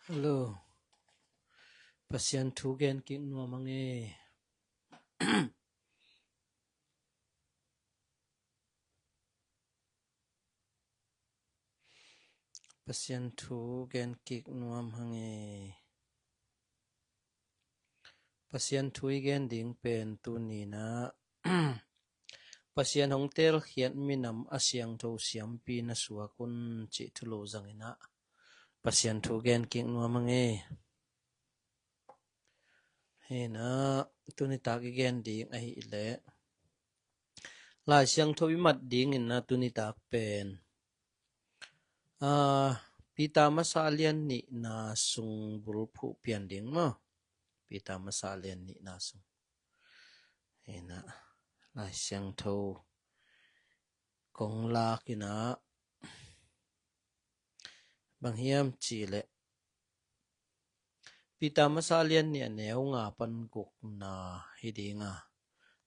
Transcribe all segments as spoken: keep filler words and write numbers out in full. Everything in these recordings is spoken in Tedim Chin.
Hello. Pasian thu gen kik nuam hang e. Pasian thu gen kik nuam hang e. Pasian thu i gen ding pen tuni-in ah Pasian hong telkhiat minam a siangtho siampi na suak un cih thulu zangin ah Pasian thu gen kik nuam hang e. Hi-in ah tuni tak i gen ding ahih leh Lai Siangtho i mat dingin ah tuni tak pen, aa, Peter masa a lian nihna sung bulphuh pian ding maw? Peter masa a lian nihna sung. Hi-in ah Lai Siangtho kong lak in ah bang hiam cih leh Peter masa a lian nih a neu nga pan gukna hi ding a,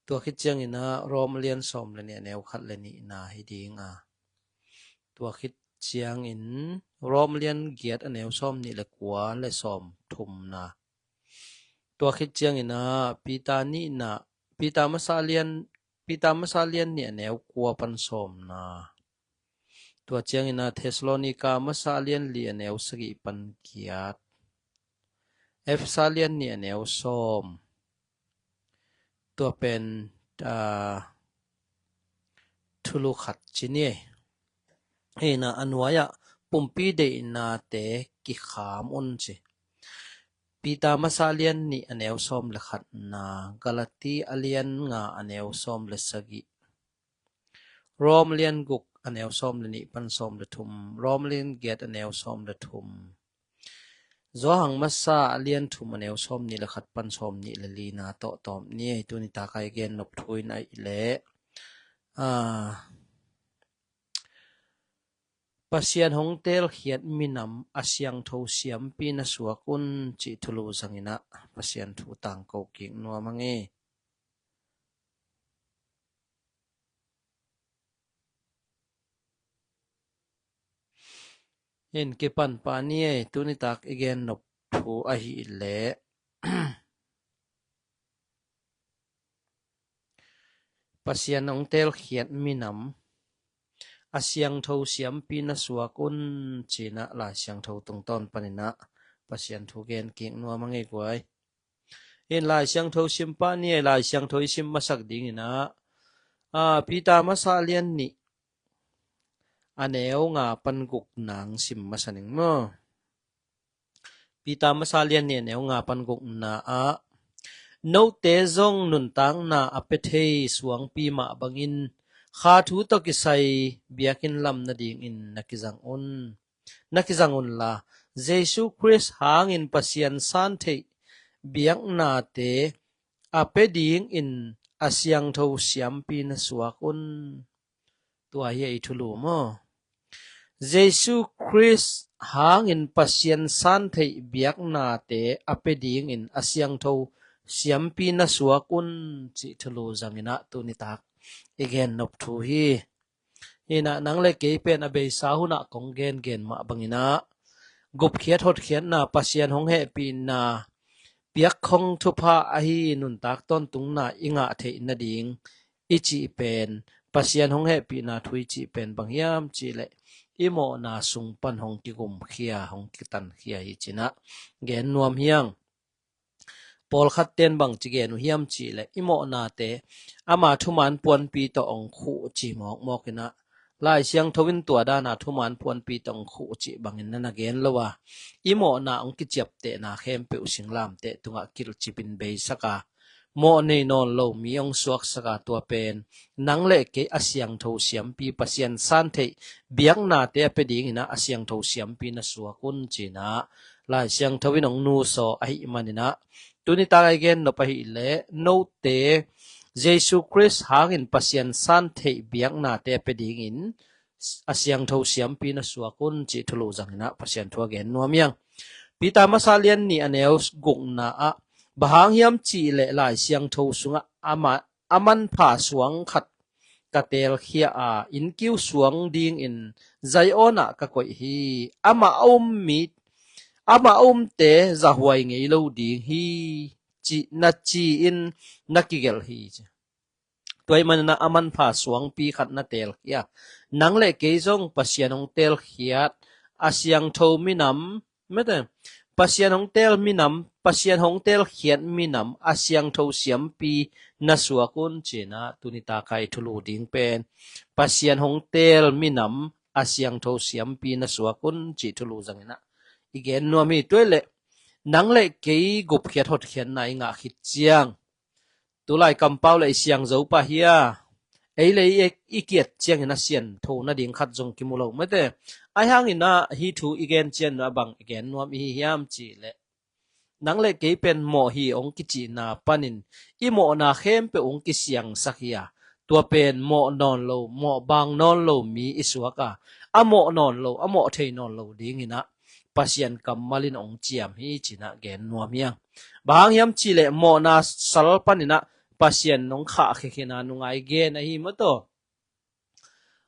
tua khit ciangin ah Rom a lian sawm le nih a neu khat le nihna hi ding a, tua khit ciangin Rom a lian giat a neu sawm nih le kua le sawm thumna, tua khit ciangin ah Peter nihna, Peter masa a lian, Peter masa a lian nih a neu kua pan sawmna, tua ciangin ah Thessalonika masa a lian li a neu sagih pan giat, Efesa a lian nih a neu sawm, tua pen, aa, thulu khat ci ni. Hi-in ah a nuai-ah pumpi deihnate kikham un ci. Peter masa a lian nih a neu sawm le khatna, Galati a lian nga a neu sawm le sagih, Rom a lian guk a neu sawm le nih pan sawm le thum, Rom a lian giat a neu sawm le thum, Johan masa a lian thum a neu sawm nih le khat pan sawm nih le lina tawh tawm ni. Tuni tak a i gen nop thu in ahih leh, aa, Pasian hong telkhiat minam a siangtho siampi na suak un cih thulu zangin ah Pasian thu tangko kik nuam hang e. In kipan pah ni e, tuni tak i gen nop thu ahih leh Pasian hong telkhiat minam a siangtho siampi na suak un ci-in ah Lai Siangtho tungtawn panin ah Pasian thu gen kik nuam hang e guai. In Lai Siangtho sim pah ni e, Lai Siangtho i sim masak dingin ah, aa, Peter masa a lian nih a neu nga pan gukna hong sim masa ning maw? Peter masa a lian nih a neu nga pan gukna ah, note zong nuntakna a pia thei suangpi mah bangin kha thu tawh kisai biakinn lam nadingin na kizang un. Na kizang unla, Jesu Khrist hangin Pasian san theih biaknate a pia dingin a siangtho siampi na suak un. Tua hi a i thulu maw? Jesu Khrist hangin Pasian san theih biaknate a pia dingin a siangtho siampi na suak un cih thulu zangin ah tuni tak i gen nop thu hi. Hi-in ah nang le kei pen a beisa hun ah kong gengen mah bangin ah gupkhiat hotkhiatna, Pasian hong hehpihna, piakkhong thupha ahi nuntak tawntungna i ngah theih nading i cih pen, Pasian hong hehpihna thu i cih pen bang hiam cih leh i mawhna sung pan hong kigumkhia, hong kitankhia hi ci-in ah gen nuam hi hang. Pawlkhat ten bang ci gen uh hiam cih leh i mawhnate ama thuman puanpi tawh hong khuh ci mawkmawk in ah, Lai Siangtho in tua dan a thuman puanpi tawh hong khuh cih bangin na na gen lo a, i mawhna hong kiciaptehna khempeuh singlamteh tungah kilhcip in beisak a, mawh nei nawn lo mi hong suaksak a, tua pen nang le kei a siangtho siampi, Pasian san theih biaknate a pia dingin ah a siangtho siampi na suak un ci-in ah Lai Siangtho in hong nusaw ahih manin ah, tuni tak a i gen nop ahih leh, note Jesu Khrist hangin Pasian san theih biaknate a pia dingin a siangtho siampi na suak un cih thulu zangin ah Pasian thu a gen nuam hi hang. Peter masa lian nih a neu gukna ah, bang hang hiam cih leh Lai Siangtho sungah amah a manpha suang khat ka telkhia a, innkiu suang dingin Zion ah ka koih hi. Amah a um mi, amah a umte zahuai ngei lo ding hi, ci na ci-in na kigelh hi ci. Tua ahih manin ah a manpha suangpi khat na teelkhia. Nang le kei zong Pasian hong teelkhiat a siangtho minam, mete, Pasian hong teel minam, Pasian hong teelkhiat minam a siangtho siampi na suak un ci-in ah tuni takai thulu ding pen Pasian hong teel minam a siangtho siampi na suak un cih thulu zangin ah i gen nuam hi. Tua ahih leh nang le kei gupkhiat hotkhiatna i ngah khit ciang, tulai kampau le i siang zo pah hia, ei le ei i kiat ciangin a siangtho nading khat zong kimu lo, mete. Ahi hangin ah hih thu i gen ciang ah bang i gen nuam i hi hiam cih leh, nang le kei pen mawh hi hong kicihna panin i mawhna khempeuh hong kisiangsak hi a, tua pen mawh nawn lo, mawh bang nawn lo mi i suak a, a mawh nawn lo, a mawh thei nawn lo dingin ah Pasian kammal in hong ciam hi ci-in ah gen nuam hi hang. Bang hang hiam cih leh mawhna sal panin ah Pasian hong khahkhia khin a, nungai gen ahi maw taw.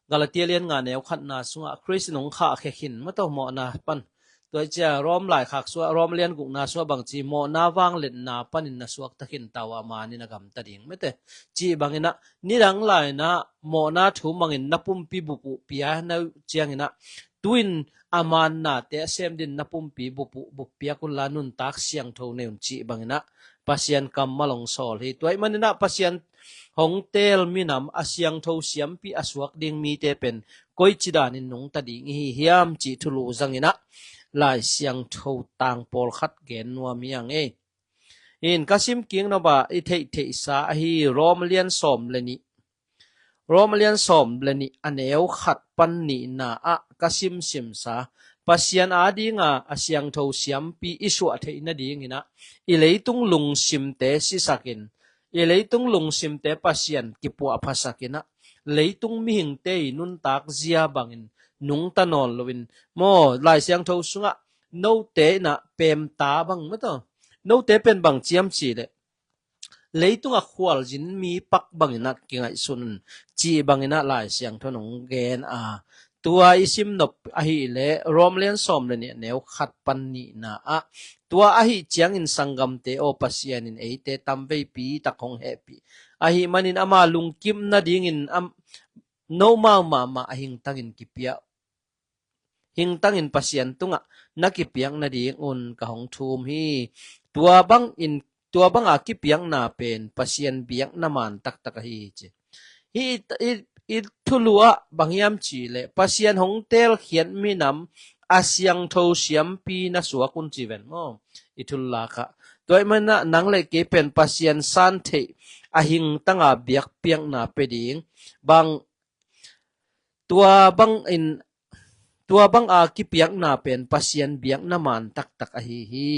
Galatia lian nga neu khatna sungah Khrist in hong khahkhia khin maw taw mawhna pan. Tua ciang Rom laikhak sungah, Rom lian gukna sungah bangci, mawhna vangliatna panin na suakta khin ta uh a, manin a gamta ding, mete. Cih bangin ah nidang lai-in ah mawhna thu mangin na pumpi bup uh pia na uh ciangin ah, tu-in a mannate a sem dingin na pumpi bup uh, bup piak unla nuntak siangtho nei un cih bangin ah Pasian kammal hong sawl hi. Tua ahih manin ah Pasian hong teel minam a siangtho siampi a suak ding mite pen koici danin nungta ding i hi hiam cih thulu zangin ah Lai Siangtho tang pawlkhat gen nuam hi hang ei. In ka sim kik nop a i theihtheihsa ahi Rom lian sawm le nih, Rom lian sawm le nih a neu khat pan nihna ah ka simsimsa, Pasian adinga a siangtho siampi i suah theih nadingin ah i leitung lungsimte sisakin, i leitung lungsimte Pasian kipuahphasakin ah, leitung mihingte i nuntak zia bangin nungta nawn loin, maw, Lai Siangtho sungah note in ah pemta bang maw taw, note pen bang ci hiam cih leh leitungah khualzin mi pak bangin ah kingaihsun un cih bangin ah Lai Siangtho in hong gen a, tua i sim nop ahih leh Rom lian sawm le nih a neu khat pan nihna ah, tua ahih ciangin sanggamte aw, Pasian in eite tamveipi tak hong hehpih ahih manin ama lungkim nadingin am, nomau mahmah a hingtangin kipiak, hingtangin Pasian tungah na kipiak nadingun ka hong thum hi. Tua bangin, tua banga kipiakna pen Pasian biakna man taktak ahi hi ci. Hih i, i, i thulu ah bang hiam cih leh Pasian hong teelkhiat minam a siangtho siampi na suak un ci ven maw, i thulak ah. Tua ahih manin ah nang le kei pen Pasian san theih a hingtanga biakpiakna pia ding, bang tua bangin, tua banga kipiakna pen Pasian biakna man taktak ahi hi.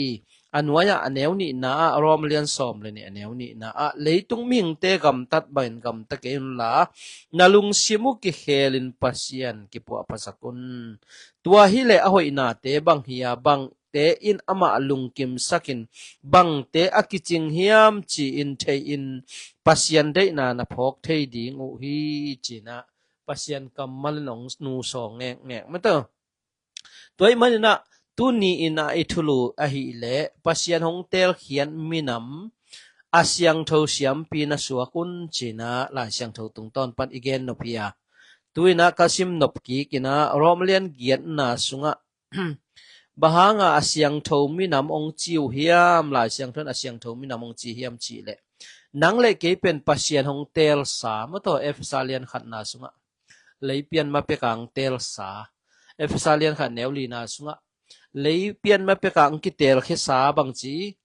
A nuai-ah a neu nihna ah, Rom lian sawm le nih a neu nihna ah, leitung mihingte gamtat bangin gamta kei unla, na lungsim uh kikhelin Pasian kipuahphasak un. Tua hileh a hoihnate bang hi a, bang te in amah lungkimsakin, bangte a kicing hiam ci-in thei-in Pasian deihna na phawk thei ding uh hi, ci-in ah Pasian kammal in hong nusaw ngekngek mataw. Tua ahih manin ah tuni in ah i thulu ahih leh Pasian hong teelkhiat minam a siangtho siampi na suak un, ci-in ah Lai Siangtho tungtawn pan i gen nop hi a. Tu-in ah ka sim nop kik in ah Rom lian giatna sungah bang hanga a siangtho minam hong ci uh hiam, Lai Siangtho in a siangtho minam hong ci hiam cih leh, nang le kei pen Pasian hong teelsa mataw, Efesa lian khatna sungah, lei pian ma peka hong teelsa. Efesa lian khat neu lina sungah, lei pian ma peka hong kiteelkhiasa bangci,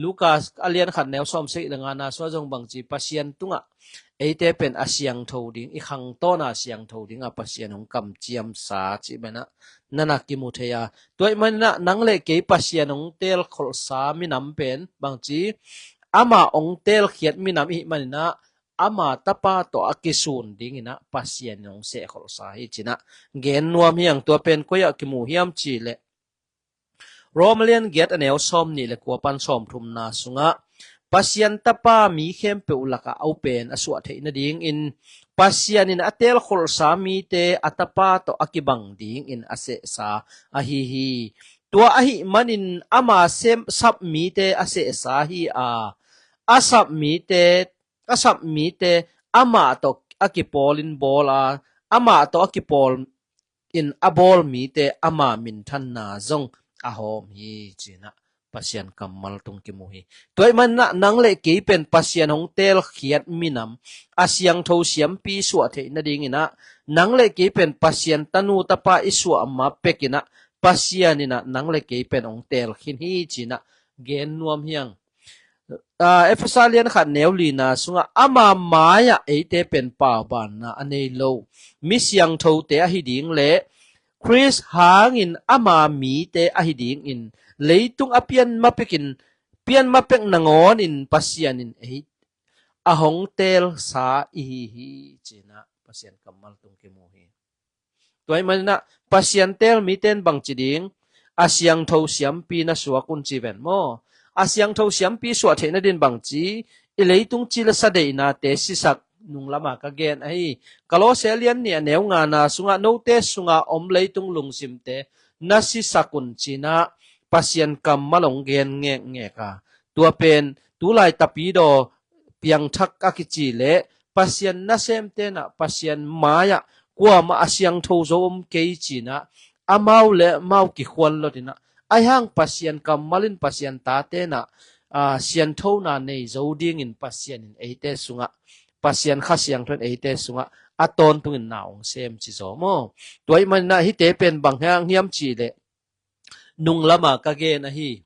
Lukas a lian khat neu sawmsagih le ngana sungah zong bangci, Pasian tungah eite pen a siangtho ding, i khangtawna a siangtho dingah Pasian hong kamciamsa cih bangin ah na na kimu thei a. Tua ahih manin ah nang le kei Pasian hong teelkholhsa minam pen bangci, amah hong teelkhiat minam i hih manin ah ama Tapa tawh a kisun dingin ah Pasian in hong sehkholhsa hi, ci-in ah gen nuam hi hang. Tua pen koi-ah kimu hiam cih leh, Rom lian giat a neu sawmnih le kua pan sawmthumna sungah, Pasian Tapa mi khempeuh lakah a upen a suah theih nadingin Pasian in a teelkholhsa mite a Tapa tawh a kibang dingin a sehsa ahi hi. Tua ahih manin ama sem, sap mite a sehsa hi a, a sap mite, a sap mite amah tawh a kipawlin bawl a, amah tawh a kipawl in a bawl mite ama minthanna zong a hawm hi, ci-in ah Pasian kammal tung kimu hi. Tua ahih manin ah nang le kei pen Pasian hong teelkhiat minam, a siangtho siampi suah theih nadingin ah, nang le kei pen Pasian tanu tapa i suah ma pekin ah, Pasian in ah nang le kei pen hong teel khin hi, ci-in ah gen nuam hi hang. Ah, Efesa lian khat neu lina sungah, ama mai-ah eite pen paubanna a nei lo mi siangthote ahi ding le Khrist hangin ama mite ahi dingin leitung a pian ma pekin, pian ma pek nangawnin Pasian in ei a hong teelsa i hi hi, ci-in ah Pasian kammal tung kimu hi. Tua ahih manin ah Pasian teel mite in bangci ding, a siangtho siampi na suak un ci ven maw? A siangtho siampi suah theih nadin bangci, i leitung ci le sa deihnate sisak, nung lama ka gen ahi. Kolose lian nih a neu ngana sungah, note sunga om leitung lungsimte na sisak un, ci-in ah Pasian kammal hong gen ngekngek a, tua pen tulai tapidaw piangthak a kici le Pasian nasemte in ah Pasian mai-ah kuamah a siangtho zo om kei, ci-in ah amau le amau kikhual lotin ah, ahih hang Pasian kammal in Pasian tate in ah, ah, sianthona nei zo dingin Pasian in eite sungah, Pasian Kha Siangtho in eite sungah a tawntungin na hong sem ci zaw maw? Tua ahih manin ah hihte pen bang hang hiam cih leh, nung lama ka gen ahi,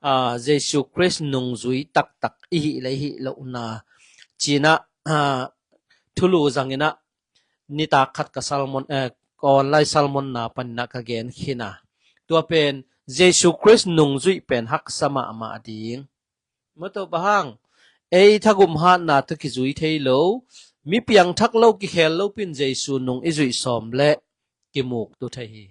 ah, Jesu Khrist nungzui taktak i hih le i hih lohna, ci-in ah, ah, thulu zangin ah nitak khat ka sermon, eh, ka online sermon-na panin ah ka gen khin a. Tua pen Jesu Khrist nungzuih pen haksa mahmah ding. Mawtaw, bang hang? Ei thagum hatna tawh kizui thei lo, mi piangthak lo, kikhel lopi in Jesu nung i zuih sawm leh kimuktu thei hi.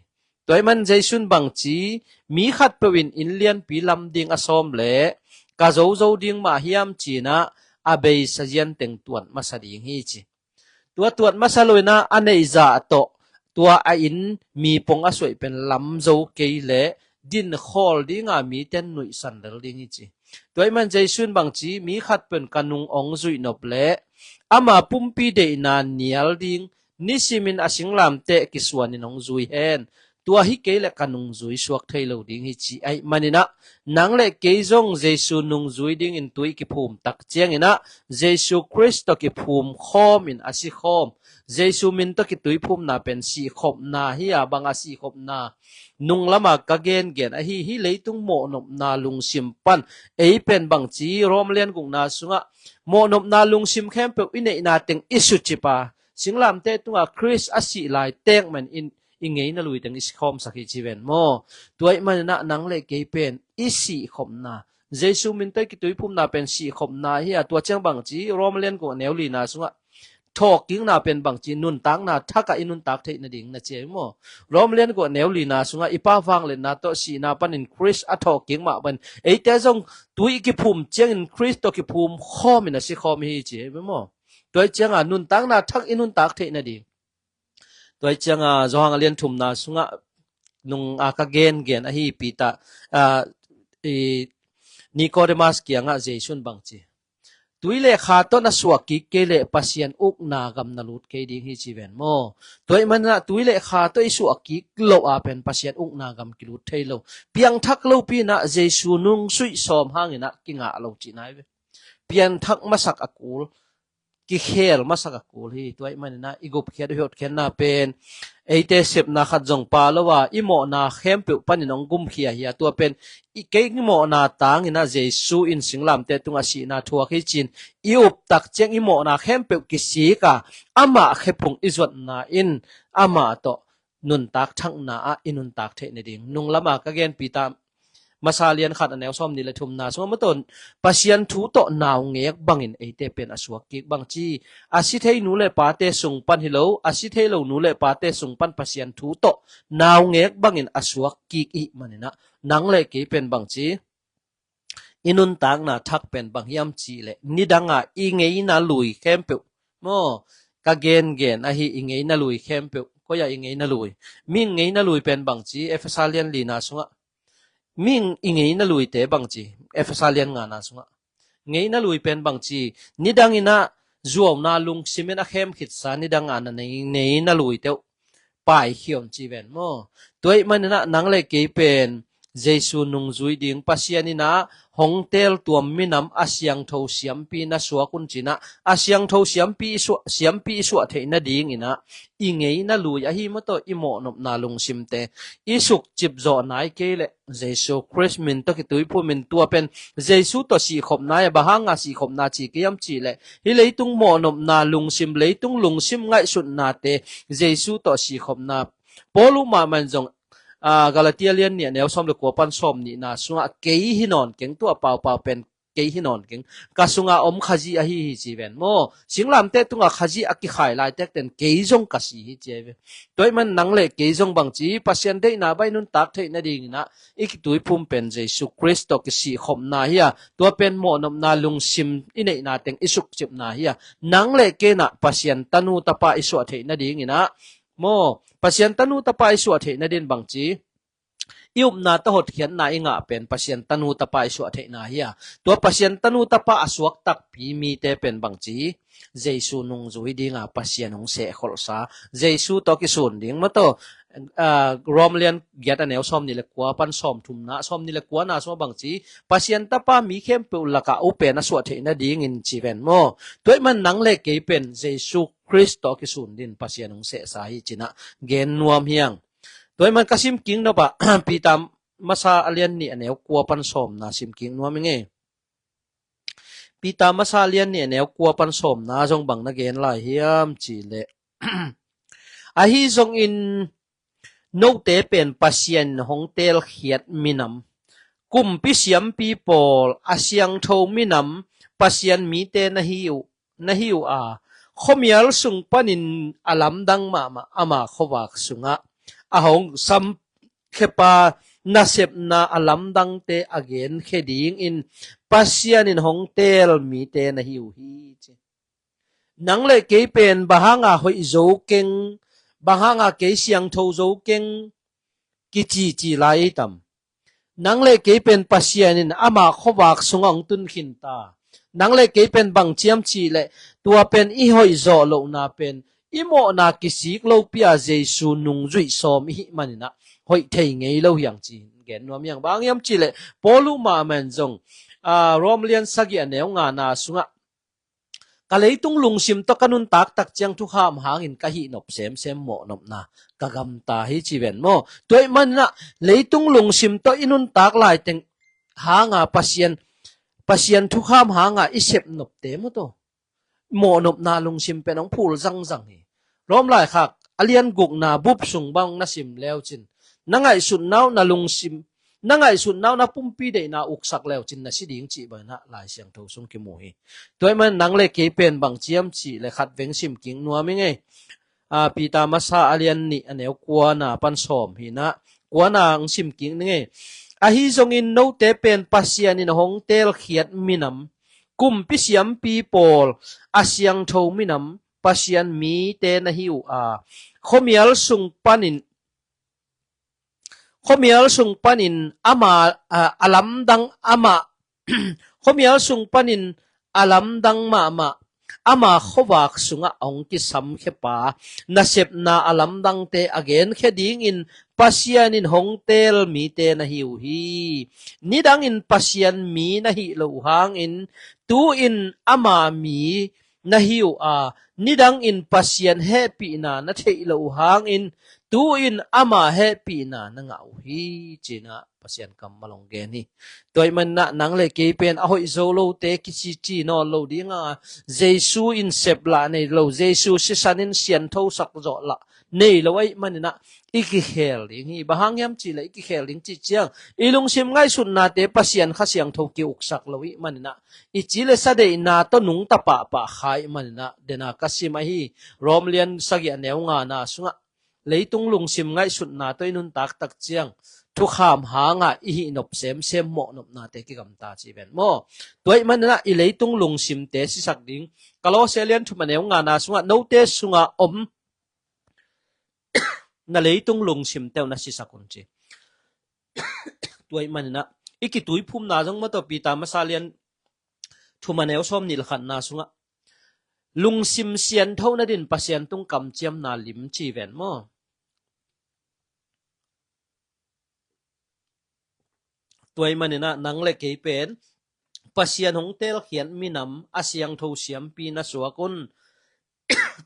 Tua ahih manin Jesu in bangci, mi khatpeuh in inn lianpi lam ding a sawm leh ka zozo ding mah hiam, ci-in ah a beisa zianteng tuat masa ding hi, ci. Tua tuat masa lo-in ah a neih zah tawh tua a inn mi pong a suaih pen lam zo kei leh din khawl dinga mite in nuihsan lel ding hi, ci. Tua ahih manin Jesu in bangci, mi khatpeuh in ka nung hong zuih nop leh ama pumpi deihna nial ding, nisimin a singlamteh kisuanin hong zui hen. Tua hi kei leh ka nungzui suak thei lo ding hi, ci ahih manin ah nang le kei zong Jesu nungzui dingin tui kiphum tak ciangin ah Jesu Khrist tawh kiphum khawmin a si khawm. Jesu min tawh kituiphumna pen sihkhopna hi a, bang a sihkhopna? Nung lama ka gengen ahi, hih leitung mawhnopna lungsim pan ei pen bangci, Rom lian gukna sungah mawhnopna lungsim khempeuh i neihna teng i sucip a, singlamteh tungah Khrist a sih lai tek man in i ngeina lui teng i sikhawmsak hi ci ven maw? Tua ahih manin ah nang le kei pen i sihkhopna, Jesu min tawh i kituiphumna pen sihkhopna hi a, tua ciang bangci, Rom lian guk neu lina sungah thawhkikna pen bangci, nuntakna thakah i nuntak theih nading na ci hi maw? Rom lian guk neu lina sungah i Pa vangliatna tawh sihna panin Khrist a thawhkik mah bangin eite zong tui i kiphum ciangin Khrist tawh kiphum khawmin a sikhawm hi ci hi maw? Tua ahih cianga nuntakna thak i nuntak theih nading. Tua ahih cianga Johan a lian thumna sungah nung a ka gengen ahi Peter, a, i, Nicodemus kiangah Jesu in bangci, tui le kha tawh na suah kik kei leh Pasian ukna gam na lut kei ding hi ci ven maw? Tua ahih manin ah tui le kha tawh i suah kik loh a pen Pasian ukna gam kilut thei lo. Piangthak lopi in ah Jesu nungzuih sawm hangin ah kingah lo cihna hi ve. Piangthak masak a kul, kikhel masak a kul hi. Tua ahih manin ah i gupkhiat, i hotkhiatna pen eite sepna khat zong pha lo a, i mawhna khempeuh panin hong gumkhia hi a, tua pen i kei mawhna tangin ah Jesu in singlamteh tungah sihna thuak hi ci-in i up tak ciang i mawhna khempeuh kisik a, amah khephung i zuatna in amah tawh nuntak thakna ah i nuntak theih nading. Nung lama ka genpih ta, Masa lian khat a neu sawmnih le thumna sungah, mawtaw, Pasian thu tawh naungek bangin eite pen a suak kik, bangci, a si thei nu le pate sung pan hi lo, a si thei lo nu le pate sung pan Pasian thu tawh naungek bangin a suak kik i hih manin ah nang le kei pen bangci, i nuntakna thak pen bang hiam cih leh nidanga i ngeina lui khempeuh maw? Ka gengen ahi, i ngeina lui khempeuh. Koi-ah i ngeina lui? Mi ngeina lui pen bangci, Efesa lian lina sungah Mi i ngeina luite bangci, Efesa lian ngana sungah ngeina lui pen bangci, nidang inah zuauna lungsimin a khem khitsa nidang a na nei, ngeina luite uh paikhia un ci ven maw. Tua ih maninah nang le kei pen Jesu nungzui ding, Pasian inah hong teltuam minam a siangtho siampi na suak un cinah, a siangtho siampi i suah, siampi i suah theih nadinginah i ngeina lui ahi maw tawh i mawhnopna lungsimte i sukcip zawh nai kei leh Jesu Khrist min tawh kituiphum in tua pen Jesu tawh sihkhopna, bang hanga sihkhopna ci kei hiam cihleh, hih leitung mawhnopna lungsim, leitung lungsim ngaihsutnate Jesu tawh sihkhopna. Paul uh mahmah in zong, aa, Galatia lian nih a neu sawm le kua pan sawm nihna sungah kei hi nawn keng, tua paupau pen kei hi nawn keng, ka sunga om Khazih ahi hi ci ven maw. Singlamteh tungah Khazih a kikhai laitekten kei zong ka si hi ci ahi ve. Tua ih man nang le kei zong bangci Pasian deihna bang i nuntak theih nadinginah i kituiphum pen Jesu Khrist tawh kisihkhopna hi a, tua pen mawhnopna lungsim i neihna teng i sukcipna hi a, nang le kei inah Pasian tanu tapa i suah theih nadinginah maw, Pasian tanu tapa i suah theih nadin bangci i upna tawh hotkhiatna i ngah pen Pasian tanu tapa i suah theihna hi a, tua Pasian tanu tapa a suak takpi mite pen bangci, Jesu nungzui dinga Pasian hong sehkholhsa, Jesu tawh kisun ding maw tawh, aa, Rom lian giat a neu sawm nih le kua pan sawm thumna, sawm nih le kuana sungah bangci, Pasian tapa mi khempeuh lakah upen a suah theih nadingin ci ven maw. Tua ih man nang le kei pen Jesu Khrist tawh kisun din Pasian hong sehsa hi cinah gen nuam hiang. Tua ih man ka sim kik nop ah, Peter masa a lian nih a neu kua pan sawmna sim kik nuam ing ei. Peter masa a lian nih a neu kua pan sawmna zong bang na gen lai hiam cihleh, ahi zongin note pen Pasian hong telkhiat minam, kumpi siampi pawl, a siangtho minam, Pasian mite na hi uh, na hi uh a, khuamial sung panin a lamdang mahmah ama khuavak sungah a hong samkhepa nasepna a lamdangte a genkhia dingin Pasian in hong tel mite na hi uh hi ci. Nang le kei pen bang hanga hoih zo keng, bang hanga kei siangtho zo keng, kicici lai i tam. Nang le kei pen Pasian in ama khuavak sungah hong tunkhin ta. Nang le kei pen bang ciam cihleh, tua pen i hoih zawh lohna pen i mawhna kisik lopi a Jesu nungzuih sawm i hih maninah hoih thei ngei lo hiang ci gen nuam hiang. Bang hiam cihleh, Paul uh mahmah in zong, aa, Rom lian sagih a neu ngana sungah, ka leitung lungsim tawh ka nuntak tak ciang thukham hangin ka hih nop semsem, mawhnopna ka gamta hi ci ven maw. Tua ih maninah leitung lungsim tawh i nuntak laiteng hanga Pasian, Pasian thukham hanga i sep nopte maw tawh, mawhnopna lungsim pen hong phul zangzang hi. Rom laikhak a lian gukna bup sung bang na sim leucin, na ngaihsutna uh na lungsim, na ngaihsutna uh na pumpi deihna uksak leucin na si ding cih bangin ah Lai Siangtho sung kimu hi. Tua ih man nang le kei pen bang ciam cihleh khat veng sim kik nuam ing ei. Aa, Peter masa a lian nih a neu kuana pan sawm hinah, kuana hong sim kik ning ei. Ahi zongin note pen Pasian in hong telkhiat minam, kumpi siampi pawl, a siangtho minam, Pasian mite na hi uh a, khuamial sung panin, khuamial sung panin ama, a, a lamdang ama, khuamial sung panin a lamdang mahmah ama khuavak sungah hong kisamkhepa nasepna a lamdangte a genkhia dingin Pasian in hong teel mite na hi uh hi. Nidangin Pasian mi na hih loh uh hangin tu-in ama mi na hi uh a, nidangin Pasian hehpihna na theih loh uh hangin tu-in ama hehpihna na ngah uh hi, cinah Pasian kammal hong gen hi. Tua ih manah nang le kei pen a hoih zo lote kicici nawn lo dinga, Jesu in sep lah nei lo, Jesu sisan in sianthosak zawh lah nei lo ahih maninah i kikhel ding hi. Bang hang hiam cihleh i kikhel ding cih ciang i lungsim ngaihsutnate Pasian Kha Siangtho ki-uksak lo ih maninah i ci le sa deihna tawh nungta pahpah kha ih maninah dena ka sim ahi. Rom lian sagih a neu ngana sungah leitung lungsim ngaihsutna tawh i nuntak tak ciang thukham hangah i hih nop semsem mawhnopnate kigamta ci ven maw? Tua ih maninah i leitung lungsimte sisak ding. Kolose lian thum a neu ngana sungah note sungah om na leitung lungsimte uh na sisak un ci. Tua ahih manin ah i kituiphumna zong maw, tua Peter masa lian thum a neu sawm nih le khatna sungah lungsim siantho nadin Pasian tung kamciamna lim ci ven maw. Tua ahih manin ah nang le kei pen Pasian hong teelkhiat minam a siangtho siampi na suak un,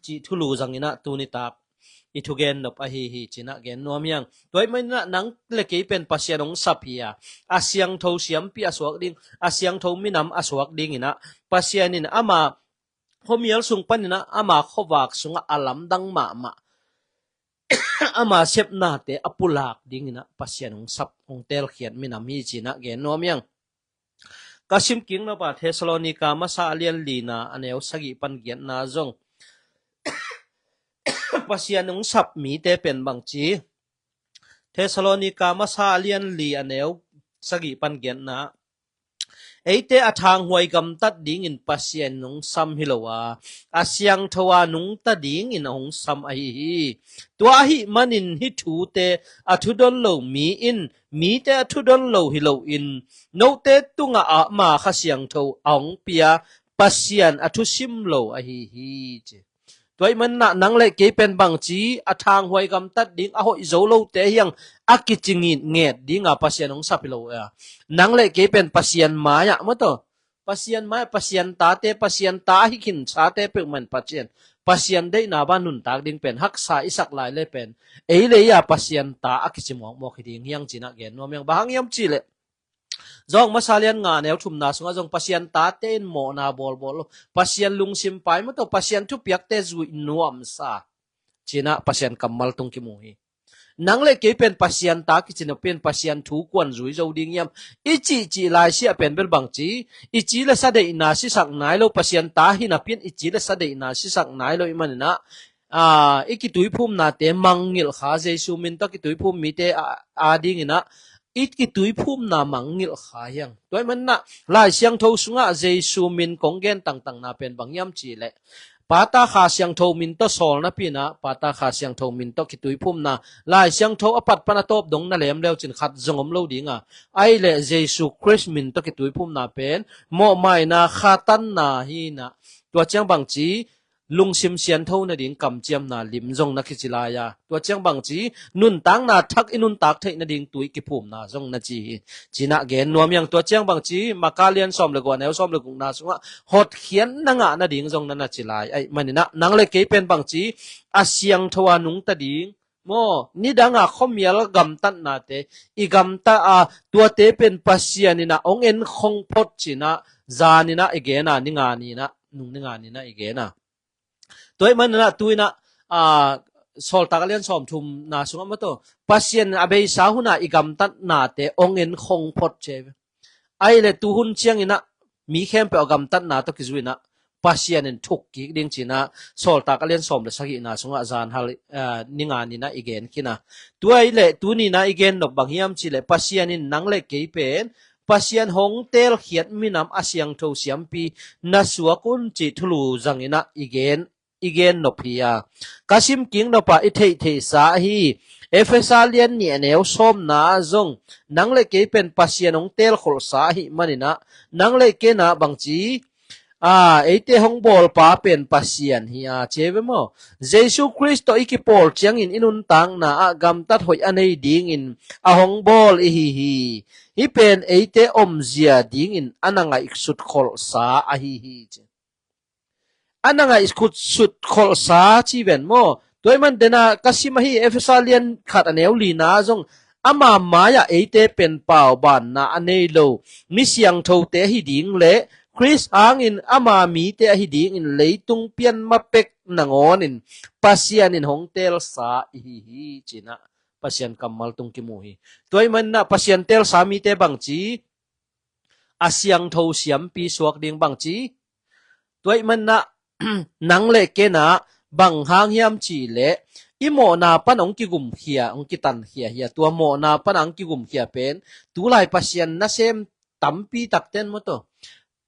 cih thulu zangin ah tuni tak i thugen nop ahi hi, ci-in ah gen nuam hi hang. Tua ahih manin ah nang le kei pen Pasian hong sap hi a, a siangtho siampi a suak ding, a siangtho minam a suak dingin ah Pasian in ama khuamial sung panin ah ama khuavak sungah a lamdang mahmah ama sepnate a pulak dingin ah Pasian hong sap, hong teelkhiat minam hi, ci-in ah gen nuam hi hang. Ka sim kik nop a Thessalonika masa a lian lina a neu sagih pan giatna zong Pasian hong sap mite pen bangci, Thessalonika masa a lian li a neu sagih pan giatna, eite a thanghuai gamtat dingin Pasian hong sam hi lo a, a siangtho a nungta dingin a hong sam ahi hi. Tua ahih manin hih thute a thudon lo mi in mite a thudon lo hi loin note tungah ama Kha Siangtho a hong pia Pasian a thusim lo ahi hi, ci. Tua ahih manin ah nang le kei pen bangci, a thanghuai gamtat ding, a hoih zo lote hi hang, a kici ngitnget dinga Pasian hong sap hi lo a, nang le kei pen Pasian mai-ah maw, tua Pasian mai-ah, Pasian tate, Pasian ta ahi khinsate peuhmah in Pasian, Pasian deihna bang nuntak ding pen haksa i sak lai le pen ei le ei a Pasian ta a kici mawkmawk hi ding hi hang, ci-in ah gen nuam hi hang. Bang hang hiam cih leh Johan masa lian nga a neu thumna sungah zong Pasian tate in mawhna bawlbawl lo, Pasian lungsim pai maw, tua Pasian thupiakte zuih nuamsa, ci-in ah Pasian kammal tung kimu hi. Nang le kei pen Pasian ta kici napi in Pasian thu kuan zui zo ding hiam i cihcih Lai Siangtho pen bel bangci, i ci le sa deihna sisak nai lo, Pasian ta hi napi in i ci le sa deihna sisak nai lo ahih manin ah, aa, i kituiphumnate mangngilh kha, Jesu min tawh kituiphum mite a, a dingin ah i kituiphumna mangngilh kha hi hang. Tua ahih manin ah Lai Siangtho sungah Jesu min kong gen tangtangna pen bang hiam cih leh, Pa, Ta, Kha Siangtho min tawh sawl napi in ah, Pa, Ta, Kha Siangtho min tawh kituiphumna, Lai Siangtho a pat pan a tawp dong na lem le uh cin khat zong om lo ding a, ahih leh Jesu Khrist min tawh kituiphumna pen mawhmaina, khatanna hi in ah, tua ciang bangci, lungsim siantho nading kamciamna lim zong na kici lai a, tua ciang bangci, nuntakna thak i nuntak theih nading tui kiphumna zong na ci hi, ci-in ah gen nuam hi hang. Tua ciang bangci, Marka lian sawm le guk a neu sawm le gukna sungah hotkhiatna ngah nading zong na na ci lai ahih manin ah nang le kei pen bangci, a siangtho a nungta ding maw, nidang a khuamial gamtatnate i gamta a, tuate pen Pasian in ah hong en khong phot, ci-in ah zan in ah i gen a, ni nga ni in ah, nung ni nga ni in ah i gen a. Tua ahih manin ah tu in ah, aa, Sawltak a lian sawmthumna sungah maw, tua Pasian in a beisa hun a i gamtatnate hong en khong phot, ci hi ve. Ahih leh tu hun ciangin ah mi khempeuh a gamtatna tawh kizui in ah Pasian in thuk kik ding, ci-in ah Sawltak a lian sawm le sagihna sungah zan hal, aa, ni nga ni in ah i gen khin a. Tua ahih leh tuni in ah i gen nop bang hiam cih leh Pasian in nang le kei pen Pasian hong teelkhiat minam a siangtho siampi na suak un, cih thulu zangin ah i gen, i gen nop hi a. Ka sim kik nop a i theihtheihsa ahi Efesa lian nih a neu sawmna ah zong nang le kei pen Pasian hong teelkholhsa ahih manin ah nang le kei in ah bangci, aa, eite hong bawlpa pen Pasian hi a, ci hi ve maw. Jesu Khrist tawh i kipawl ciangin i nuntakna ah gamtat hoih a nei dingin a hong bawl i hi hi. Hih pen eite omzia dingin a na ngaihsut kholhsa ahi hi, ci. A na ngaihsut kholhsa ci ven maw. Tua ahih man dena ka sim ahi Efesa lian khat a neu lina ah zong ama mai-ah eite pen paubanna a nei lo mi siangthote ahi ding le Khrist hangin ama mite ahi dingin leitung pian ma pek nangawnin Pasian in hong teelsa i hi hi, ci-in ah Pasian kammal tung kimu hi. Tua ahih manin ah Pasian teelsa mite bangci, a siangtho siampi suak ding bangci. Tua ahih manin ah nang le kei in ah bang hang hiam cih leh i mawhna pan hong kigumkhia, hong kitankhia hi a, tua mawhna pan hong kigumkhia pen tulai Pasian nasem tampi takte in maw, tua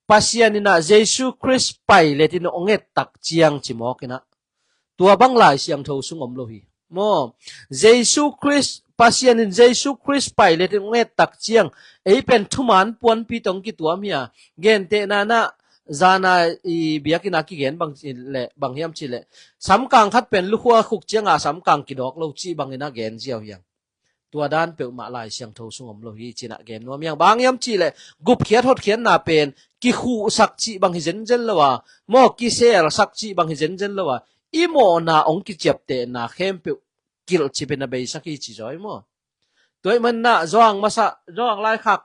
Pasian in ah Jesu Khrist pai letin hong et tak ciang ci mawk in ah tua bang Lai Siangtho sung om lo hi maw. Jesu Khrist Pasian in Jesu Khrist pai le tin hong et tak ciang, ei pen thuman puanpi tawh hong kituam hi a, gentehna in ah, zana i biakinn ah kigen bang ci leh, bang hiam cih leh, samkang khat pen lukhua khuk ciangah samkang kidawk lo cih bangin ah gen ziau hi hang. Tua dan peuhmah Lai Siangtho sung om lo hi ci-in ah gen nuam hi hang. Bang hiam cih leh, gupkhiat hotkhiatna pen kikhuhsak cih bang hi zenzen lo a, maw, kiselsak cih bang hi zenzen lo a, i mawhna hong kiciaptehna khempeuh kilhcip in a beisak hi ci zaw hi maw. Tua ahih manin ah Johan masa, Johan laikhak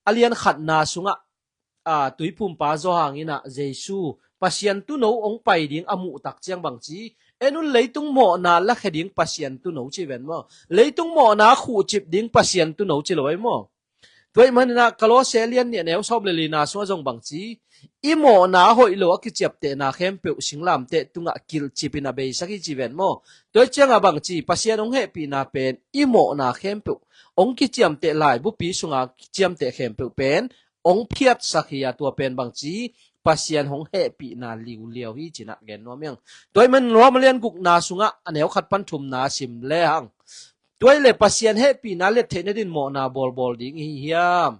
a lian khatna sungah, a, tuiphumpa Johan in ah Jesu, Pasian tuuno hong pai ding a muh tak ciang bang ci, en un, leitung mawhna lakhia ding Pasian tuuno ci ven maw. Leitung mawhna khuhcip ding Pasian tuuno ci lo hi maw. Tua ahih manin ah Kolose lian nih a neu sawm le lina sungah zong bang ci, i mawhna a hoih lo a kiciaptehna khempeuh singlamteh tungah kilhcip in a beisak hi ci ven maw. Tua ciangah bang ci, Pasian hong hehpihna pen i mawhna khempeuh, hong kiciamteh laibupi sunga kiciamteh khempeuh pen hong phiatsak hi a, tua pen bang ci, Pasian hong hehpihna liuliau hi ci-in ah gen nuam hi hang. Tua ahih manin Rom a lian gukna sungah a neu khat pan thumna sim le hang. Tua ahih leh Pasian hehpihna let theih nadin mawhna bawlbawl ding i hi hiam?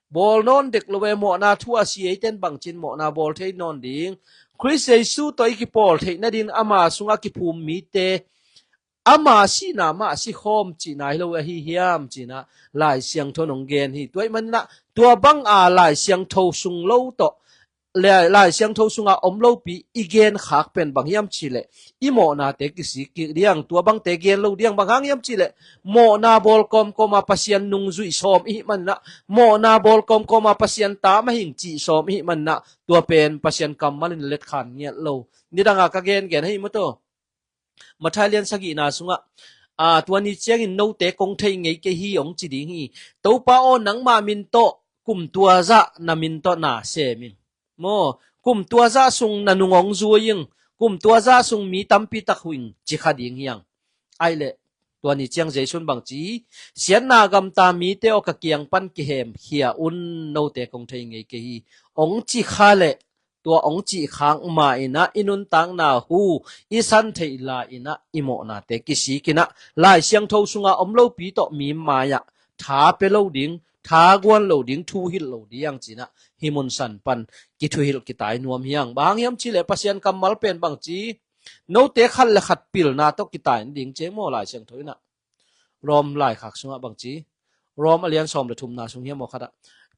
Bawl nawn dek lo e, mawhna thu a si eiten bangcin mawhna bawl thei nawn ding. Khrist Jesu tawh i kipawl theih nadin ama sungah kiphum mite ama sihna mah a si khawm cihna hi lo ahi hiam ci-in ah Lai Siangtho in hong gen hi. Tua ahih manin ah tua banga Lai Siangtho sung lo tawh, Lai, Lai Siangtho sunga om lopi i gen khak pen bang hiam cih leh, i mawhnate kisik kik ding, tua bangte gen lo ding. Bang hang hiam cih leh, mawhna bawl kawmkawma Pasian nungzuih sawm i hih manin ah, mawhna bawl kawmkawma Pasian ta mah hing cih sawm i hih manin ah, tua pen Pasian kammal in letkhan ngiat lo. Nidanga ka gengen ahi maw, tua Matthai lian sagihna sungah, a, tua ni ciangin note kong thei ngei kei hi hong ci ding hi. Topa aw, nangma min tawh kum tua zah na min tawh na sem ing. Maw, kum tua zah sung na nung hong zui ing. Kum tua zah sung mi tampi tak huh ing, ci kha ding hi hang. Ahih leh, tua ni ciang Jesu in bang ci, siatna gamta mite aw, ka kiang pan kihemkhia un, note kong thei ngei kei hi, hong ci kha leh, tua hong cih khak ma-in ah i nuntakna hu i san theih lai-in ah i mawhnate kisik in ah, Lai Siangtho sunga om lopi tawh mi mai-ah tha pia lo ding, tha guan lo ding, thuhilh lo ding ci-in ah, hih mun san pan kithuhilh kitai nuam hi hang. Bang hang hiam cih leh, Pasian kammal pen bang ci, note khat le khat pilna tawh kitai ding ci maw, Lai Siangtho in ah. Rom laikhak sungah bang ci, Rom a lian sawm le thumna sung hiam aw khat ah,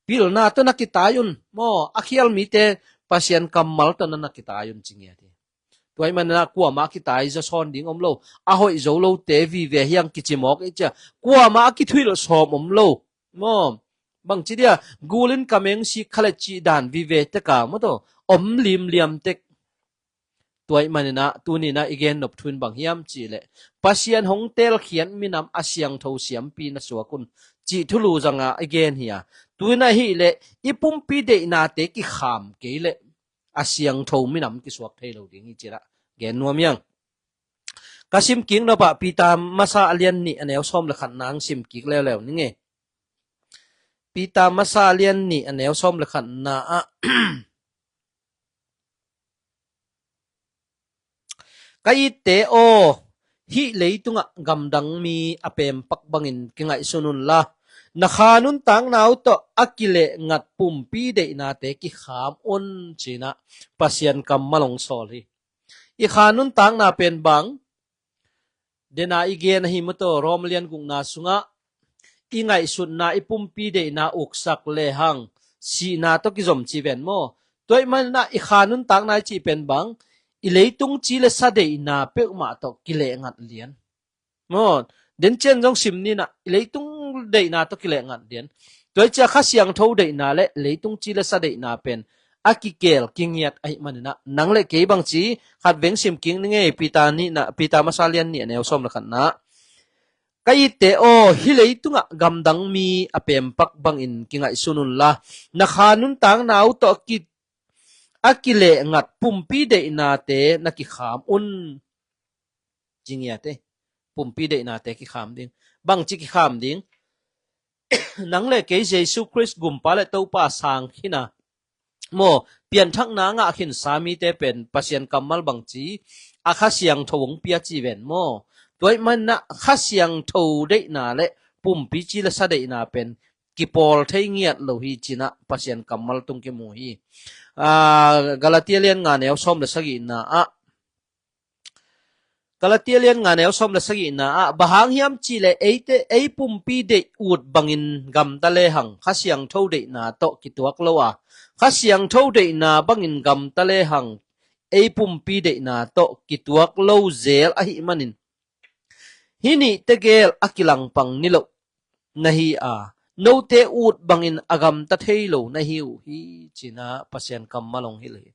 pilna tawh na kitai un maw, a khial mite Pasian kammal tawh na na kitai un ci ngiat hi. Tua ahih manin ah kuamah a kitai zaw sawn ding om lo. A hoih zo lote vive hi hang kici mawk ei cia. Kuamah a kithuhilh sawm om lo. Maw, bang ci dia, gul in ka meng sik kha leh cih dan vive tek a maw, tua om limliam tek. Tua ahih manin ah, tuni-in ah i gen nop thu in bang hiam cih leh, Pasian hong teelkhiat minam a siangtho siampi na suak un, cih thulu zangah i gen hi a. Tu-in ah ahih leh, i pumpi deihnate kikham kei leh, a siangtho minam kisuak thei lo ding hi ci-in ah gen nuam hi hang. Ka sim kik nop ah Peter masa a lian nih a neu sawm le khatna hong sim kik leuleu ning e. Peter masa a lian nih a neu sawm le khatna ah, ka itte aw, hih leitungah gamdang mi a pempak bangin kingaihsun unla, na kha nuntakna uh tawh a kilehngat pumpi deihnate kikham un, ci-in ah Pasian kammal hong sawl hi. I kha nuntakna pen bang, dena i gen ahi maw, tua Rom lian gukna sungah, i ngaihsutna, i pumpi deihna uksak lehang sihna tawh kizom ci ven maw. Tua ahih manin ah i kha nuntakna i cih pen bang, i leitung ci le sa deihna peuhmah tawh kilehngat lian. Maw, den ciang zong sim ni in ah, i leitung deihna tawh kilehngat lian. Tua hi ciang Kha Siangtho deihna le leitung ci le sa deihna pen a kikeel kingiat ahih manin ah, nang le kei bang ci, khat veng sim kik ning e, Peter nihna, Peter masa lian nih a neu sawm le khatna. Ka itte aw, hih leitungah gamdang mi a pempak bangin kingaihsun unla, na kha nuntakna uh tawh a ki, a kilehngat pumpi deihnate na kikham un. Ci ngiat e. Pumpi deihnate kikham ding. Bang ci kikham ding? Nang le kei Jesu Khrist Gumpa le Topa sang khin a, maw, pianthakna ngah khinsa mite pen Pasian kammal bang ci, a Kha Siangtho hong pia ci ven maw. Tua ahih manin ah Kha Siangtho deihna le pumpi ci le sa deihna pen kipawl thei ngiat lo hi ci-in ah Pasian kammal tung kimu hi. Aa, Galatia lian nga neu sawm le sagihna ah, Galatia lian nga neu sawm le sagihna ah, bang hang hiam cih leh eite, ei pumpi deih ut bangin gamta lehang Kha Siangtho deihna tawh kituak lo a, Kha Siangtho deihna bangin gamta lehang ei pumpi deihna tawh kituak lo zel ahih manin, hih nihte gel a kilangpang niloh na hi a, note ut bangin a gamta thei lo na hi uh hi, ci-in ah Pasian kammal hong hilh hi.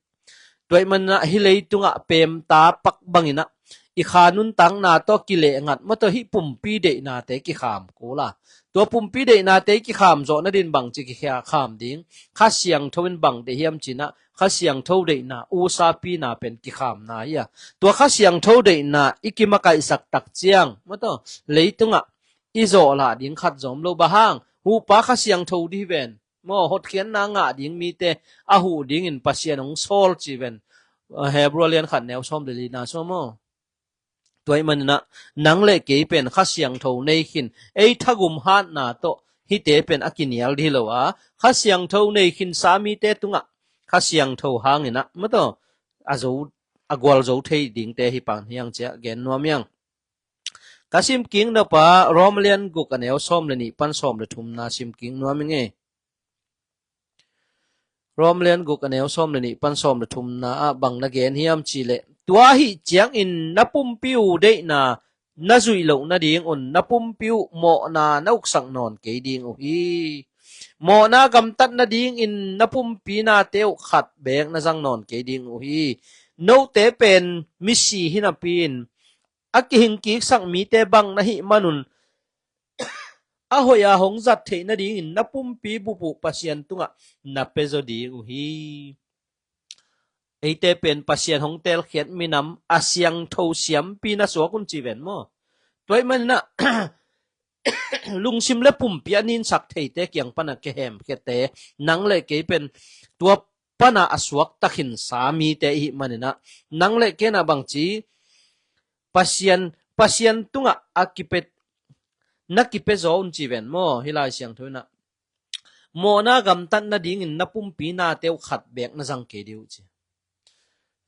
Tua ahih manin ah hih leitungah peemta pak bangin ah i kha nuntakna tawh kileh ngat maw, tua hih pumpi deihnate kikham kul a, tua pumpi deihnate kikham zawh nading bangci kikham ding, Kha Siangtho in bang deih hiam ci-in ah Kha Siangtho deihna, usa pina pen kikhamna hi a, tua Kha Siangtho deihna i kimakaihsak tak ciang maw, tua leitungah i zawhlah ding khat zong om lo. Bang hang? Huhpa Kha Siangtho ding hi ven maw, hotkhiatna ngah ding mite a huh dingin Pasian hong sawl ci ven. Hebru lian khat neu sawm le lina sung maw. Tua ahih manin ah nang le kei pen Kha Siangtho nei khin, ei thagum hatna tawh hihte pen a kinial ding hi lo a, Kha Siangtho nei khinsa mite tungah Kha Siangtho hangin ah maw, tua a zo, a gualzo thei dingte hi pan hi hang ci-a gen nuam hi hang. Ka sim kik nop a, Rom lian guk a neu sawm le nih pan sawm le thumna sim kik nuam ing e. Rom lian guk a neu sawm le nih pan sawm le thumna ah bang na gen hiam cih leh, tua ahih ciangin na pumpi uh deihna na zuih loh nadingun na pumpi uh mawhna na uksak nawn kei ding uh hi. Mawhna gamtat nadingin na pumpi nate uh khat beek na zang nawn kei ding uh hi. Note pen misi hi napi-in a kihing kiksak mite bang na hih manun a hoih a hong zat theih nadingin na pumpi bup uh Pasian tungah na pia zaw ding uh hi. Eite pen Pasian hong teelkhiat minam a siangtho siampi na suak un ci ven maw. Tua ahih manin ah lungsim le pumpi a ninsak theite kiang pana kihemkhiate, nang le kei pen tua pana a suakta khinsa mite i hih manin ah, nang le kei in ah bangci Pasian, Pasian tungah a kipia, na kipia zaw un ci ven maw, hih Lai Siangtho in ah. Mawhna gamtat nadingin na pumpi nate uh khat beek na zang kei ding uh ci.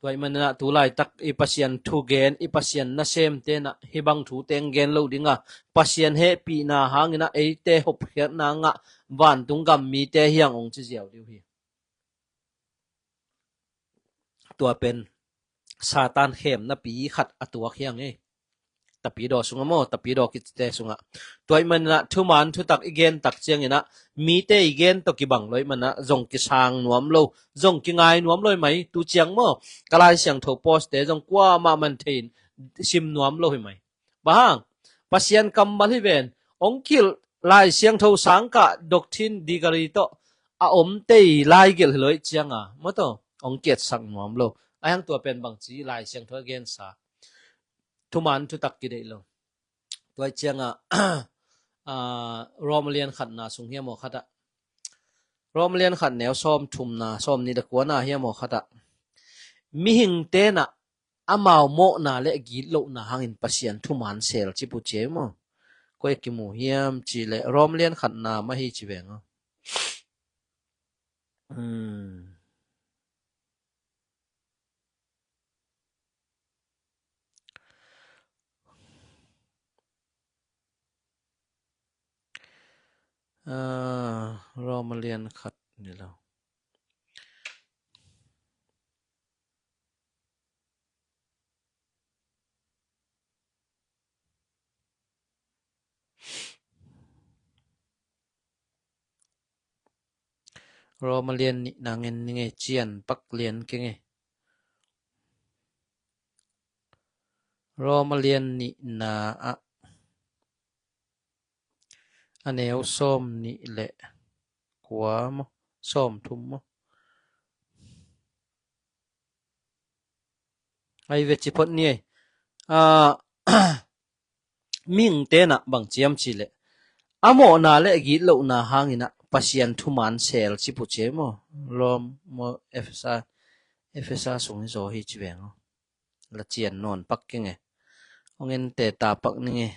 Tua ahih manin ah tu laitak i Pasian thugen, i Pasian nasemte in ah hih bang thu teng gen lo ding a, Pasian hehpihna hangin ah eite hopkhiatna ngah vantung gam mite hi hang hong ci ziau ding uh hi. Tua pen Satan khemnapi khat a tuak hi hang e. Tapidaw sungah maw, tapidaw kicite sungah. Tua ahih manin ah thuman thutak i gen tak ciangin ah mite i gen tawh kibang lo ahih manin ah zong kisang nuam lo, zong kingai nuam lo hi mai. Tu ciang maw, ka Lai Siangtho post-te zong kuamah man thei-in sim nuam lo hi mai. Bang hang? Pasian kammal hi ven. Hong kilh Lai Siangtho sangkah doctrine degree tawh a om tei lai gelh hi lo ahih cianga maw, tua hong kiatsak nuam lo. Ahih hang tua pen bangci Lai Siangtho a gensa thuman thutak kideih lo. Tua ahih cianga, ah, Rom lian khatna sung hiam aw khatah, Rom lian khat neu sawm thumna, sawm nih le kuana hiam aw khatah, mihingte in ah amau mawhna le gitlohna hangin Pasian thuman sel ci uh ci e maw. Koi a kimu hiam cih leh Rom lian khatna mah hi ci veng aw. Hmm. Ah, Rom lian khat ni lo. Rom lian nihna ngen ni nge, cian pak lian keng e. Rom lian nihna ah a neu sawm nih le kua maw, sawm thum maw. Ai ve ci phot ni ei. Ah, mihingte in ah bang ci hiam cih leh, a mawhna le gitlohna hangin ah Pasian thuman sel ci uh ci e maw. Rom maw, Efesa, Efesa sung hi zaw hi ci veng aw. La cian nawn pak keng e. Hong en te ta pak ning e.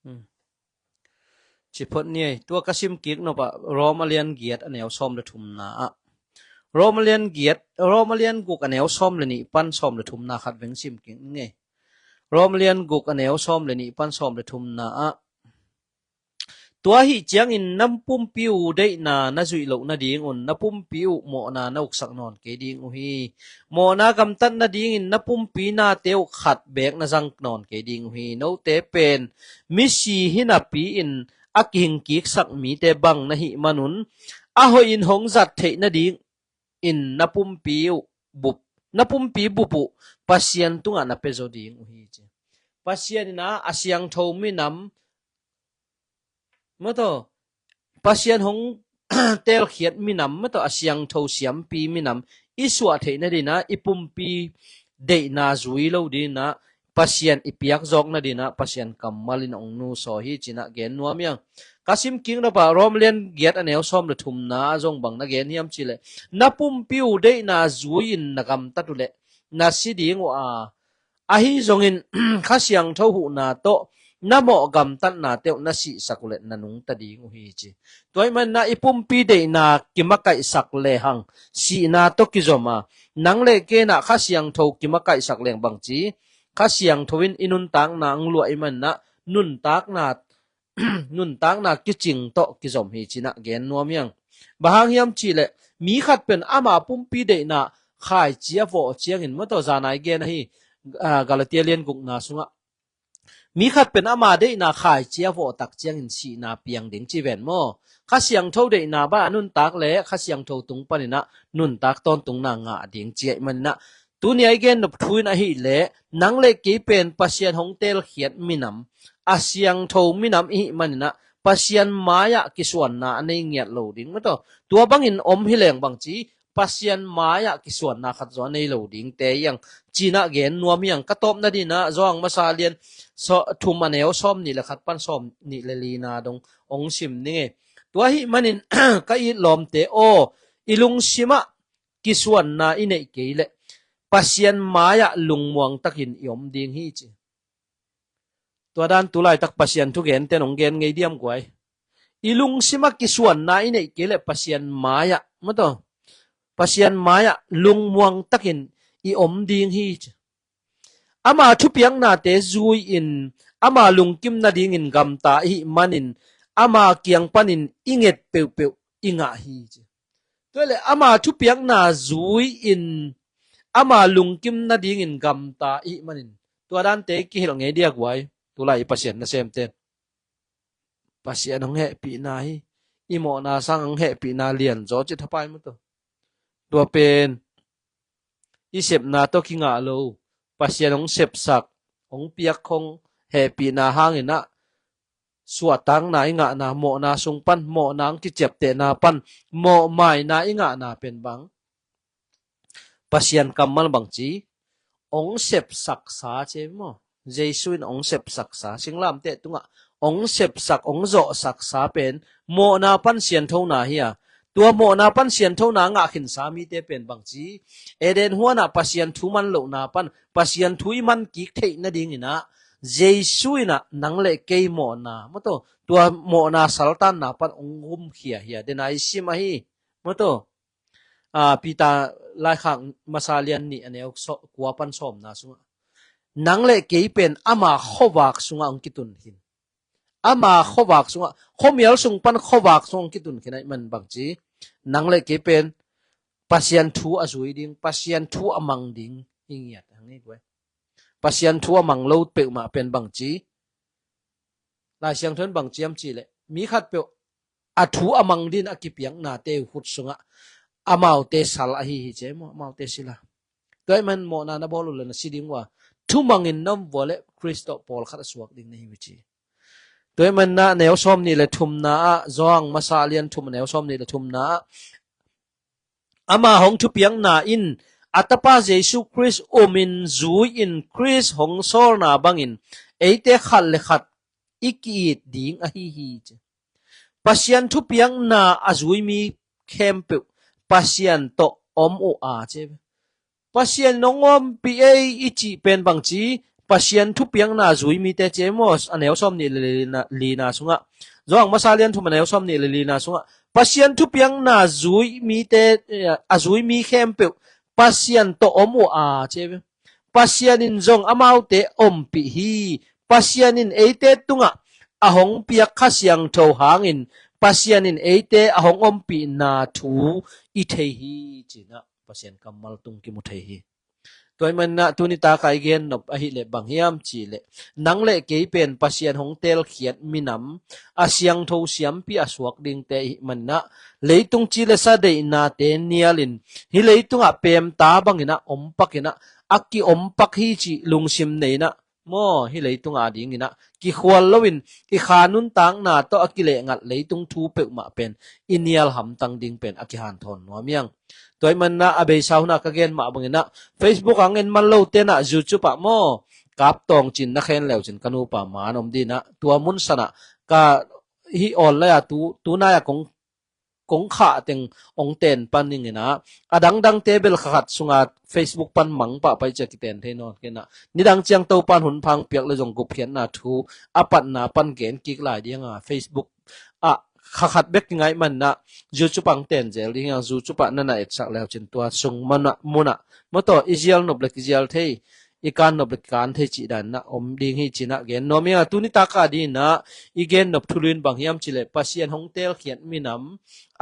Hmm. Ci phot ni ei, tua ka sim kik nop ah Rom a lian giat a neu sawm le thumna ah. Rom a lian giat, Rom a lian guk a neu sawm le nih pan sawm le thumna khat veng sim kik ning ei. Rom a lian guk a neu sawm le nih pan sawm le thumna ah. Tua ahih ciangin na pumpi uh deihna na zuih loh nadingun na pumpi uh mawhna na uksak nawn kei ding uh hi. Mawhna gamtat nadingin na pumpi nate uh khat beek na zang nawn kei ding uh hi. Note pen misi hi napi-in a kihingkiksak mite bang na hih manun a hoihin hong zat theih nadingin na pumpi uh bup, na pumpi bup uh Pasian tungah na pia zaw ding uh hi ci. Pasian in ah a siangtho minam, maw taw, Pasian hong teelkhiat minam, maw taw, a siangtho siampi minam i suah theih nadinah i pumpi deihna zui lo dinah Pasian i piak zawk nadinah Pasian kammal in hong nusaw hi cinah gen nuam hiang. Ka sim kik nop ah Rom lian giat a neu sawm le thumna ah zong bang na gen hiam cihleh, na pumpi uh deihna zui-in na gamtat uh leh na si ding uh a, ahi zongin Kha Siangtho huhna tawh na mawh gamtatnate uh na sihsak uh leh na nungta ding uh hi ci. Tua ahih maninah i pumpi deihna kimakaihsak lehang sihna tawh kizom a, nang le kei inah Kha Siangtho kimakaihsak leng bang ci, Kha Siangtho in i nuntakna hong luah ahih maninah nuntakna nuntakna kicing tawh kizom hi cinah gen nuam hiang. Bang hang hiam cihleh, mi khat pen ama pumpi deihna khaici a vawh ciangin, maw taw, zanai gen ahi, ah, Galatia lian gukna sungah mi khat pen ama deihna khaici a vawh tak ciangin sihna piang ding ci ven maw? Kha Siangtho deihna bang a nuntak le Kha Siangtho tung paninah nuntak tawntungna ngah ding ci ahih maninah, tuni a i gen nop thu in ahih leh, nang le kei pen Pasian hong teelkhiat minam, a siangtho minam ihih maninah Pasian mai-ah kisuanna a nei ngiat lo ding, maw taw. Tua bangin om hi leng bang ci, Pasian mai-ah kisuanna khat zaw a nei lo dingte hiang cinah gen nuam hiang. Ka tawp nadinah Johan Masa lian sawm, thum a neu sawm nih le khat pan sawm nih le lina dong hong sim ning e. Tua ahih manin ka it lawmte aw, i lungsimah kisuanna i neih kei leh Pasian mai-ah lungmuang takin i om ding hi ci. Tua dan tu laitak Pasian thugente in hong gen ngei diam guai? I lungsimah kisuanna i neih kei leh Pasian mai-ah, maw taw, Pasian mai-ah lungmuang takin i om ding hi ci. Ama thupiaknate zui-in ama lungkim nadingin gamta ihih manin ama kiang panin i nget peuhpeuh i ngah hi ci. Tua leh ama thupiakna zui-in ama lungkim nadingin gamta ihih manin tua dante kihilh ngei dia guai? Tulai i Pasian nasemte, Pasian hong hehpihna hi. I mawhna sang hong hehpihna lianzaw ci thapai, maw taw. Tua pen i sepna tawh kingah lo, Pasian hong sepsak, hong piak khong hehpihna hanginah suahtakna i ngahna, mawhna sung pan, mawhna hong kiciaptehna pan mawhmaina i ngahna pen bang? Pasian kammal bang ci, hong sepsaksa ci maw? Jesu in hong sepsaksa, singlamteh tungah hong sepsak, hong zawhsaksa pen mawhna pan sianthona hi a, tua mawhna pan sianthona ngah khinsa mite pen bang ci, Eden huanah Pasian thu man lohna pan Pasian thu i man kik theih nadinginah Jesu inah nang le kei mawhna, maw taw, tua mawhna saltanna pan hong gumkhia hi a, dena i sim ahi, maw taw. Ah, Peter laikhak masa lian nih a neu kua pan sawmna sungah, nang le kei pen ama khuavak sungah hong kitun khin. Ama khuavak sungah, khuamial sung pan khuavak sungah hong kitun khin ahih man bang ci, nang le kei pen Pasian thu a zui ding, Pasian thu a mang ding i ngiat hang hi guai. Pasian thu a mang lo peuhmah pen bang ci, Lai Siangtho in bang ci hiam cihleh, mi khatpeuh a thu a mang din a kipiaknate uh khut sungah amaute sal ahi hi ci maw, amaute sila. Tua ahih man mawhna na bawl uh le na si ding uh a, thumangin na om vua le Khrist tawh pawlkhat a suak ding na hi uh ci. Tua ahih man a neu sawm nih le thumna ah, Johan masa lian thum a neu sawm nih le thumna ah, ama hong thupiakna in a Tapa Jesu Khrist umin zui-in Khrist hong sawlna bangin eite khat le khat i ki-it ding ahi hi ci. Pasian thupiakna a zui mi khempeuh Pasian tawh om uh a ci. Pasian nong ompih ei i cih pen bangci, Pasian thupiakna zui mite ci ei maw, a neu sawm nih le lina, lina sungah. Johan masa lian thum a neu sawm nih le lina sungah. Pasian thupiakna zui mite, eh, a zui mi khempeuh Pasian tawh om uh a ci ei. Pasian in zong amaute ompih hi. Pasian in eite tungah a hong piak Kha Siangtho hangin Pasian in eite a hong ompihna thu i thei hi cinah Pasian kammal tung kimu thei hi. Tua ahih maninah tuni taka i gen nop ahih leh bang hiam cih leh, nang le kei pen Pasian hong teelkhiat minam, a siangtho siampi a suak dingte ihih maninah, leitung ci le sa deihnate nialin, hih leitungah peemta banginah om pakinah, a ki-om pak hi cih lungsim neinah, maw, hih leitung adinginah kikhual loin i kha nuntakna tawh a kilehngat leitung thu peuhmah pen i nial hamtang ding pen a kihanthawn nuam hiang. Tua ahih maninah a beisa hunah ka gen mah banginah Facebook ah hong en man lo tenah YouTube ah maw, kap tawng cin na khen leu cin ka nupa man om dinah tua mun sanah ka hih online ah tu, tunai ah kong kong khah teng hong ten pan dinginah, a dangdangte bel kha khat sungah Facebook pan mang pahpai cia kiten thei nawn kenah, nidang ciang Topan hun phang piak le zong gupkhiatna thu a patna pan gen kik lai dinga Facebook ah kha khat bek kingaih maninah YouTube ah hong ten zel ding hiang. YouTube ah na na etsak leu cin tua sung munah, munah maw, tawh i zial nop le kizial thei, i kan nop le kan thei cih danah om ding hi cinah gen nuam hiang. A tuni taka dinah i gen nop thulu in bang hiam cih leh, Pasian hong teelkhiat minam,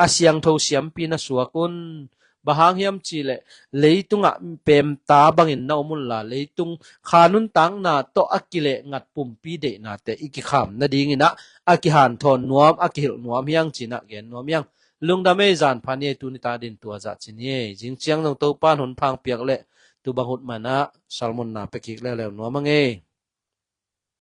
a siangtho siampi na suak un. Bang hang hiam cih leh, leitungah peemta bangin na om unla, leitung kha nuntakna tawh a kilehngat pumpi deihnate i kikham nadinginah a kihanthawn nuam, a kihilh nuam hiang cinah gen nuam hiang. Lungdam ei, zan pha ni ei, tuni ta din tua zah ci ni ei. Zing ciang zong Topan hun phang piak leh tu bang hun manah salmonna pia kik leuleu nuam a ngei.